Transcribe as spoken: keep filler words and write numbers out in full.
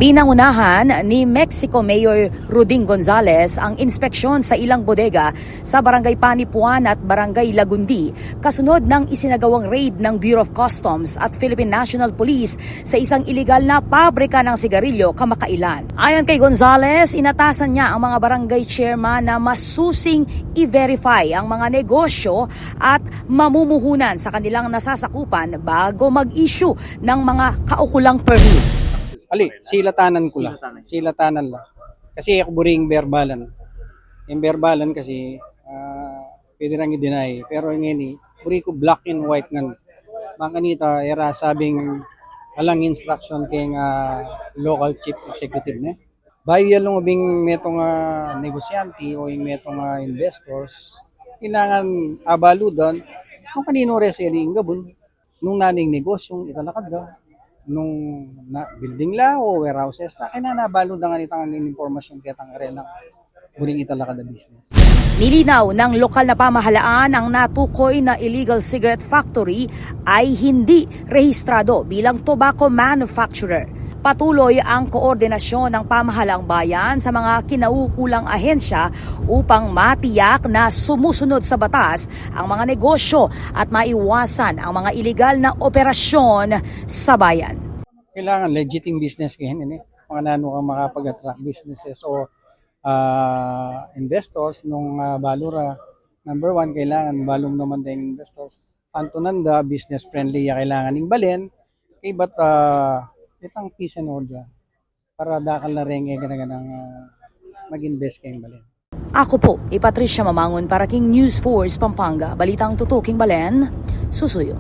Pinangunahan ni Mexico Mayor Ruding Gonzales ang inspeksyon sa ilang bodega sa Barangay Panipuan at Barangay Lagundi, kasunod ng isinagawang raid ng Bureau of Customs at Philippine National Police sa isang iligal na pabrika ng sigarilyo kamakailan. Ayon kay Gonzales, inatasan niya ang mga barangay chairman na masusing i-verify ang mga negosyo at mamumuhunan sa kanilang nasasakupan bago mag-issue ng mga kaukulang permit. Ali, silatanan ku la. Silatanan la. Kasi aku buri ing berbalan. Ing berbalan kasi, ah, pwede rang i-deny. Pero ing ini, buri ku black and white ngan. Bang kanita, e ra sabing alang instruction keng, ah, local chief executive ne. Bayu ya lungub ing metung a negosyante o ing metung a investors, kailangan abaludan nung kaninu re seli ing gabun, nung nanu ing negosyung italakad da, nung na building la o warehouses la, kailangan abaludan ngan itang impormasyun ketang karelang buring italakad a business. Nilinaw ng lokal na pamahalaan ang natukoy na illegal cigarette factory ay hindi rehistrado bilang tobacco manufacturer. Patuloy ang koordinasyon ng pamahalaang bayan sa mga kinaukulang ahensya upang matiyak na sumusunod sa batas ang mga negosyo at maiwasan ang mga iligal na operasyon sa bayan. Kailangan legit ing business kayan ini. Mga nanu kang makapag-attract businesses o, ah, investors nung, ah, balu ra. Number one, kailangan balu mu naman deng investors. Pantunan da, business friendly ya kailangan ing balen. Kaybat, ah, itang peace and order para dakal na reng e gana-ganang, ah, mag-invest keng balen. Ako po, i Patricia Mamangun para king News Force Pampanga. Balitang tutuking balen, susuyo.